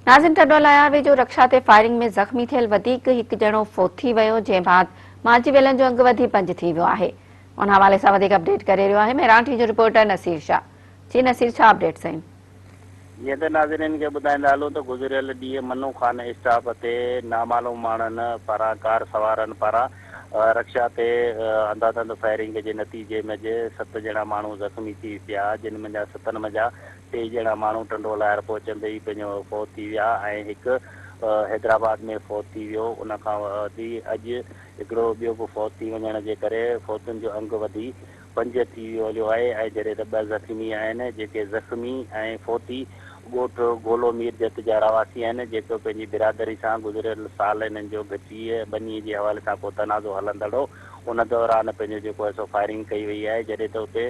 ناظم ٽنڊو لاياوي جو رڪشا تي فائرنگ ۾ زخمي ٿيل وڌيڪ هڪ ڄڻو فوت ٿي ويو، جنهن بعد مارجي ويلن جو انگ وڌي پنج ٿي ويو آهي. ان حوالي سان وڌيڪ اپڊيٽ ڪري رهيو آهي مهراڻ ٽي جو رپورٽر نصير شاهه. جي نصير ڇا اپڊيٽس آهن؟ جيئن ته ناظرين کي ٻڌائيندا هلون ته گذريل ڏينهن منو خان اسٽاپ تي نامعلوم ماڻهن پاران ڪار سوارن پاران رڪشا تي انڌاڌنڌ فائرنگ جي نتيجي ۾ ست ڄڻا ماڻهو زخمي ٿي پيا جن منجهان ستن منجهان ٽي ڄڻا ماڻهو ٽنڊو الهيار پهچندي ئي پنهنجو فوت ٿي ويا ۽ هڪ حيدرآباد ۾ فوت ٿي ويو. ان کان وڌي اڄ هڪڙو ٻيو به فوت ٿي وڃڻ جي ڪري فوتن جو انگ وڌي پنج ٿي ويو هليو آهي ۽ جڏهن ته ٻه زخمي آهن جيڪي زخمي ۽ فوتي ڳوٺ گولو مير جت جا رهواسي آهن جيڪو پنهنجي برادري سان گذريل سال انهن جو گهٽيء ٻنيء جي حوالي سان ڪو تنازعو هلندڙ هو ان دوران پنهنجو جيڪو آهي سو فائرنگ ڪئي وئي آهي جڏهن ته اتي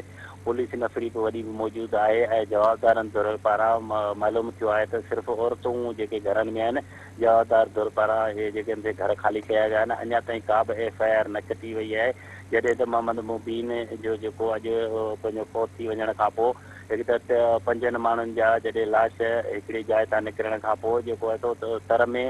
پوليس نفري به وڏي به موجود آهي ۽ جوابدارن ڌر پاران معلوم ٿيو آهي ته صرف عورتون جيڪي گهرن ۾ آهن جوابدار ڌر پاران اهي جيڪي آهن سي گهر خالي ڪيا ويا آهن اڃا تائين ڪا به ايف I R نه ڪٽي وئي آهي جڏهن ته محمد مبين جو جيڪو اڄ پنهنجو فوت ٿي وڃڻ کان پوء هڪ ته پنجن ماڻهن جا جڏهن لاش هڪڙي جاء تان نڪرڻ کان پوء جيڪو آهي سو تر ۾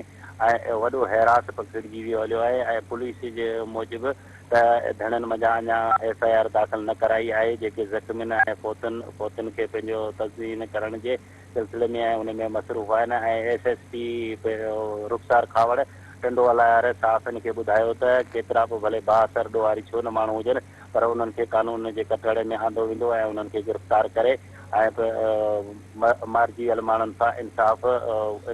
۽ وڏو هيراس پکڙجي ويو هليو آهي ۽ پوليس جي موجب ته ڌڻين منجهان اڃا ايف I R داخل نه ڪرائي آهي، جيڪي زخمين ۽ فوتن فوتين کي پنهنجو تزئين ڪرڻ جي سلسلي ۾ ان ۾ مصروف آهن ۽ S S P Rukhsar Khahawar Tando Allahyar صحافين کي ٻڌايو ته ڪيترا به ڀلي بااثر ڏوهاري ڇو نه ماڻهو هجن پر انهن کي قانون جي ڪٽهڙي ۾ آندو ويندو ۽ انهن کي گرفتار ڪري ۽ مارجي ويل ماڻهن سان انصاف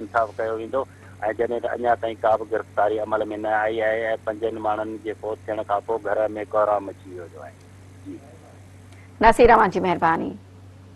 انصاف ڪيو ويندو. ۽ جڏهن ته اڃا تائين ڪا به گرفتاري عمل ۾ نه آئي آهي ۽ پنجن ماڻهن جي فوت ٿيڻ کانپوء گهر ۾ ڪهرام مچي ويو آهي. جي. نصير اوهان جي مهرباني.